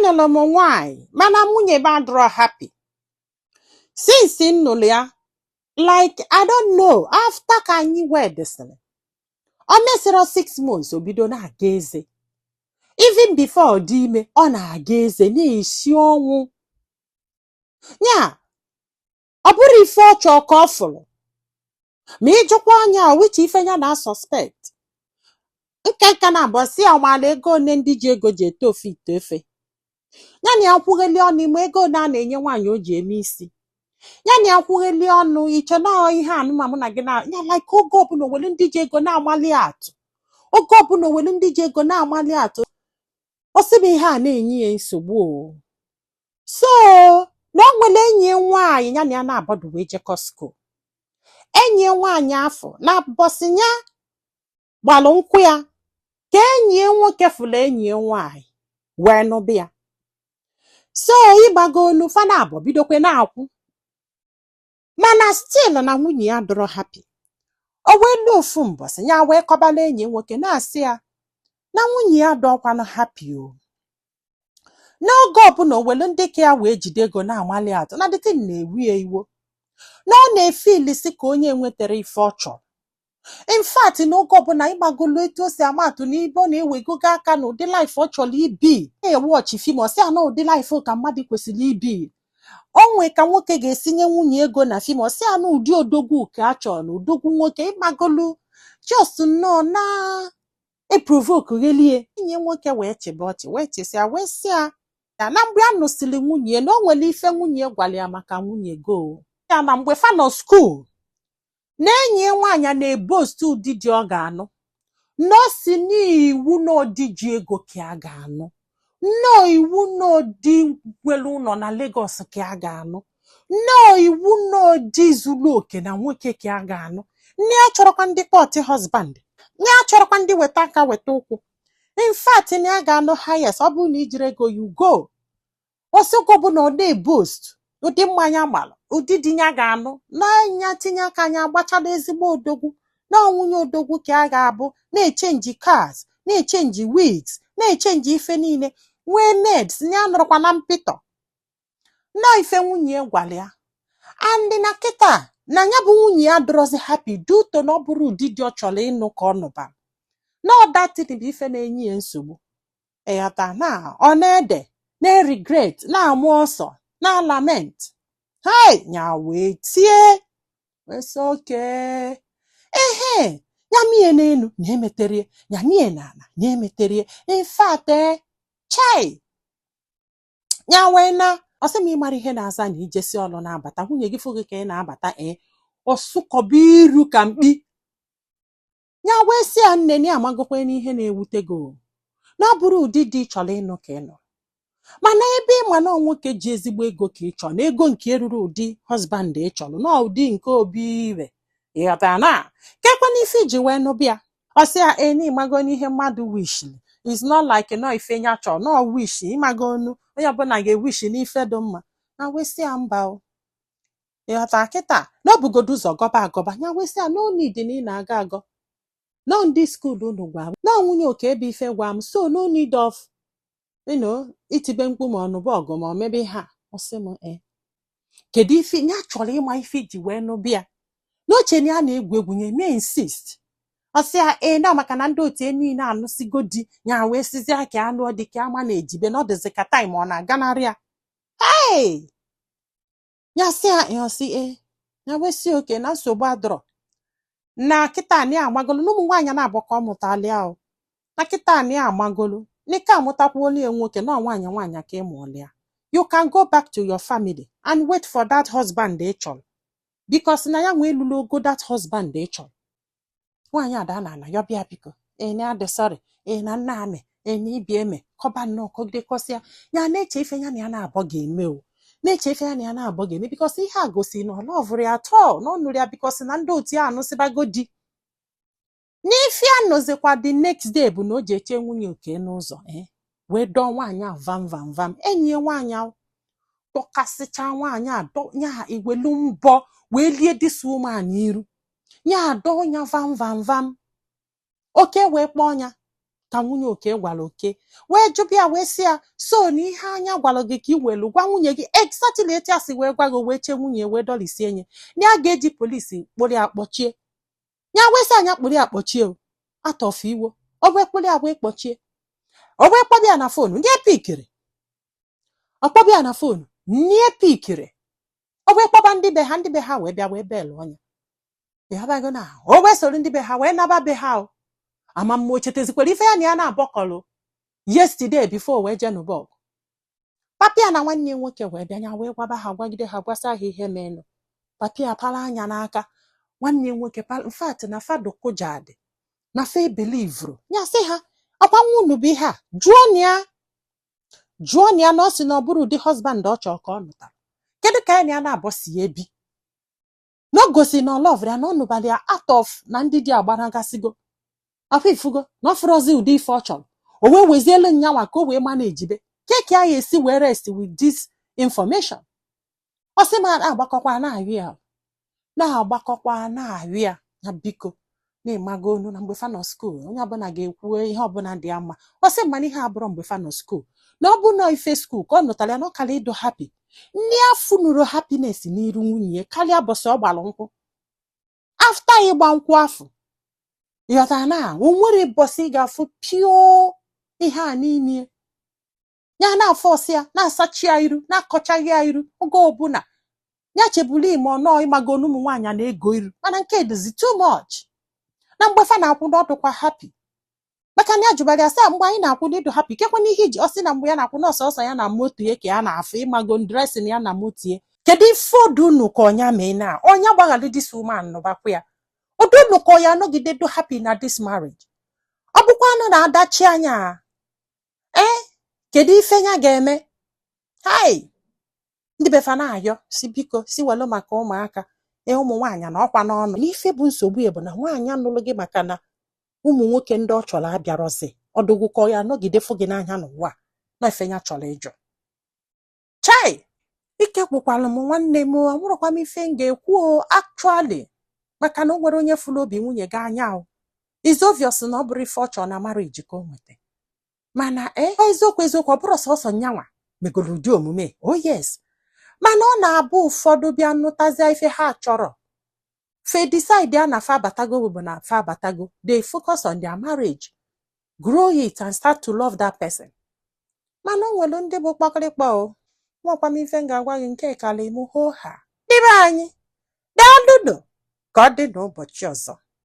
Anụrụ m nwaanyị, mana nwunye m adịrọ happy since m nụrụ ya. Like, I don't know, after ka anyị wedịsịrị, o mesịrị 6 months, o bido na-aga eze. Even before ọ dị ime, ọ na-aga eze, na-esi ọnwụ ya. Ọ bụrụ ife ọ chọọ ka ọ fụrụ, ma ịjụkwa anya which ife ya na suspect nke nka na abụọ si ya ọmaala ego one ndị ji ego ji ete ofe ite ofe ya na ya kwugheli ọnụ ime ego one a na-enye nwaanyị o ji eme isi ya na ya kwugheli ọnụ iche na ihe anụma mụ na gị na ya. Like, oge ọbụla owelu ndị ji ego na-amali atụ, oge ọbụla owelu ndị ji ego na-amali atụ, ọ sị m ihe a na-enye ya nsogbu o. So na o nwere enyi ya nwaanyị ya na ya na-abọdụ wee jekọ school. Enyi ya nwaanyị afọ na bọsị ya gbalụ nkwụ ya ka enyi ya nwoke fụrụ enyi ya nwaanyị wee nụbụ ya. So ịgbago olu fana abụọ bidokwe na-akwụ, mana still na nwunye ya dọrọ happy. O wee luo ofu mbọsị, ya wee kọbala enyi ya nwoke, na-asị ya na nwunye ya dọkwanụ happy o, n'oge ọbụla o welu ndị ka ya wee jide ego na-amali atụ, na the thing na-ewu ya iwo, na ọ na-efeelisi ka onye nwetara ife ọ chọrọ. In fact, n'oge ọbụla ịgbagolo etu o si ama atụ n'ibe, ọ na-ewegogo aka n'ụdị life ọ chọrọ ibi, na-ewatchi film, ọ sị ya na ụdị life ka mmadụ kwesịrị ibi. O nwee ka nwoke ga-esinye nwunye ego na film, ọ sị ya na ụdị odogwu ka a chọrọ, na odogwu nwoke. Ịgbagolu just nnọọ na eprovoke ghelie enyi nwoke wee chịba ọchị, wee chịsịa, wee sị ya ya na mgbe a nụsịrị nwunye, na o nwere ife nwunye gwara ya maka nwunye go ya, na mgbe fa nọ school, na enyi ya nwaanyị na-eboast ụdị di ọ ga-anụ, na o si n'iwu na ụdị ji ego ka a ga-anụ, nnọọ iwu na ụdị nwere ụlọ na Lagos ka a ga-anụ, nnọọ iwu na ụdị zuru oke na nwoke ka a ga-anụ. Nne ya chọrọkwa ndị pọtị husband, nne ya chọrọkwa ndị weta aka weta ụkwụ. In fact, na ya ga-anụ highest ọ bụrụ na ijiri ego, you go. Osoko bụ na ọ na-eboast ụdị mmanya gbara, ụdị di ya ga-anụ n'anya, tinye aka anya agbachala ezigbo odogwu, na nwunye odogwu ka a ga-abụ, na-echange cars, na-echange wigs, na-echange ife niile, nwee maids na ya nọrọkwa na mpịtọ. Nnọọ ife nwunye ya gwara ya. And na kịta na ya bụ nwunye ya dọrọzi happy due to na ọ bụrụ ụdị dị ọ chọrọ ịnụ ka ọ nụba, na ọ datin bụ ife na-enye ya nsogbu. Ịghọta na ọ na-ede, na-regret, na-amụ ọsọ, na lament. Hey, nya wee tie, wee sị oke ehe ya mie n'elu na emeterie, ya mie n'ala na emeterie. In fact, chai, ya wee na ọ sị m, ịmara ihe na-aza na ijesi ọlụ na-abata, nwunye gị fụ gị ka ị na-abata, ee, ọsụkọba iru ka mkpi. Ya wee sị ya, nne, na ya amagokwe n'ihe na-ewute gị o, na ọ bụrụ ụdị dị ị chọrọ ịnụ ka ị nọ, mana ebe ịma na ọ nwoke ji ezigbo ego ka ị chọrọ, na ego nke ruru ụdị husband ị chọrọ, na ụdị nke obi ire, ịghọtara na kekwana ife iji wee nụbịa. Ọ sị ya ee, na ịmago n'ihe mmadụ wishili is not like nọ ife ya chọrọ nọ wish. Ịmago onu onye ọbụla ga-ewish n'ife dị mma. Na wee sị ya mba o, ịghọtara kịta na ọ bugodo ụzọ gọba agọba. Ya wee sị ya no need na ị na-agọ agọ nọ ndị school unu gwa m, nọ nwunye oke ebe ife gwa m, so no need of itibe mkpu ma ọ nụba ọgụ ma ọ mebe ihe a. Ọ sị m ee, kedu ife ya chọrọ ịma ife iji wee nụbịa n'oche na ya na-egwu egwu, ya eme insist. Ọ sị ya ee, na maka na ndị otu ya niile anụsigo di, ya wee sizie ka alụọ di ka ama na-ejibe na ọ dịzị ka time ọ na-aganarị ya. Hey! Ya sị ya ee, ọ sị ee. Ya wee sị oke na nsogbu adọrọ, na kịta na ya amagolu na ụmụ nwaanyị na-abụ ka ọ mụtalịa o, na kịta na ya amagolu n'ike amụtakwuolu ya nwoke na nwaanyị nwaanyị ka ị mụọlịa. You can go back to your family and wait for that husband ị chọrọ, because na ya nwee lụrụ ogo that husband ị chọrọ. Nwaanyị ada na ana ya bịa, biko, ee, na adị sorry, ee, na nna amị, ee, na ibi eme kọba nnọọ kọgidekọsịa. Ya na-eche ife ya na ya na-abọ ga-eme o, na-eche ife ya na ya na-abọ ga-eme, because ihe a gosi na ọ loveụrụ ya atọ, na ọ nụrụ ya because na ndị otu ya anụsịbago di. N'ife a nọzikwa the next day bụ na o ji eche nwunye oke n'ụzọ, wee dọọ nwaanyị a vam vam vam. Enyi ya nwaanyị ahụ dọkasịcha nwaanyị a, dọ ya ewelu mbọ wee lie this woman iru ya, dọọ ya vam vam vam. Oke wee kpọọ ya. Ka nwunye Oke gwara Oke wee jụbịa, wee sị ya, so na ihe anya gwara gị ka ị welu gwa nwunye gị exactly etu a si wee gwa gị, wee chee nwunye wee dọlisie nye na ya ga-eji polisi kpụrụ ya kpọchie ya. Wee sị anya kpụrụ ya kpọchie o atọfụ iwo. O wee kpụrụ ya wee kpọchie. O wee kpọbịa na phone nye pickiri, ọ kpọbịa na phone nye pickiri. O wee kpọba ndị be ha, ndị be ha wee bịa wee belụ ọnya ịghọtago na o wee soro ndị be ha wee naba be ha. O ama mma, o chetazikwara ife ya na ya na-abọkọlụ yesterday before wee jee n'ụbọgụ. Papa ya na nwanne ya nwoke wee bịa ya wee gwaba ha, gwagide ha, gwasa ha ihe menụ. Papa ya para anya n'aka nwanne ya nwoke, in fact na fado kụjadị na fa ebelieveru ya. Sị ha, ọkwa nwa unu bụ ihe a, jụọ na ya, jụọ na ya, na ọ sị na ọ bụrụ ụdị husband ọ chọrọ ka ọ nụtara. Kedu ka ya na ya na-abọ si ebi na o gosi na ọ loverụ ya, na ọ nụbara ya out of na ndị dị agbanagasigo afọ ifugo na ọ fụrọzi ụdị ife ọ chọrọ. O wee wezielu nyanwa ka o wee ma na-ejibe keki a esi wee rest with this information. Ọ sị ma na-agbakọkwa na-arịọ ya, na-agbakọkwa na-arịọ ya na biko, na-ịmago onu na mgbe fa nọ school, onye ọbụla ga-ekwu ihe ọbụla dị ya mma. Ọ sị mana ihe abụrọ mgbe fa nọ school, na ọ bụ nọ ife school ka ọ nụtara ya, na ọ kara ịdụ happy. Nne ya funuru happiness n'iru nwunye ya karịa bọsị ọ gbara nkwụ. After ịgba nkwụ afọ, ịghọtara na o nwere bọsị ị ga-afụ pio ihe a n'ime ya, na-afọ ọsị ya, na-asachi ya iru, na-akọchaghị ya iru oge ọbụla ya chebulu ime ọnọọ. Ịmago na ụmụ nwaanyị na-ego iru, mana nke dịzi too much. Na mgbe fa na-akwụ n'ọdụkwa happy, maka na ya jụbara ya sị, mgbe anyị na-akwụ n'ịdụ happy, kekwa n'ihe iji? Ọ sị na mgbe ya na-akwụ n'ọsọsọ ya na moto ya ka ya na-afụ, ịmago dressing ya na moto ya. Kedu ife odu ka ọnya mee na ọnya gbaghalụ this woman nụbakwa ya? Odu ka ọya nọgide do happy na this marriage? Ọ bụkwanụ na adachi anya ee, kedu ife ya ga-eme? Hai, ndị befa na-ayọ si biko, si welu maka ụmụaka. Ee, ụmụ nwaanyị na ọkwa n'ọnụ n'ife bụ nsogbu ya bụ na nwaanyị anụlụ gị maka na ụmụ nwoke ndị ọ chọrọ abịarọzi ọdụgụ ka ọ ya nọgide fụ gị n'anya n'ụwa na ife ya chọrọ ịjụ. Chai, ike gwụkwalụ m nwanne m. Ọ nwụrụkwa m ife m ga-ekwu o actually, maka na o nwere onye fụrụ obi nwunye gị anya. O is obvious na ọ bụrụ ife ọ chọrọ na marriage ka o nweta, mana ee, eziokwu eziokwu, ọ bụrụ sọsọ nyanwa megoro ụdị omume. Oh yes, mana ọ na-abụ ụfọdụ bịa nụtazie ife ha chọrọ, fe decide ya na fa abatago, bụ na fa abatago, they focus on their marriage, grow it and start to love that person. Mana o nwere ndị bụ kpọkịrịkpọ. O nwekwa m ife m ga-agwa gị nke kala emu hoo ha. Ndị be anyị, daalụnụ. Ka ọ dị n'ụbọchị ọzọ.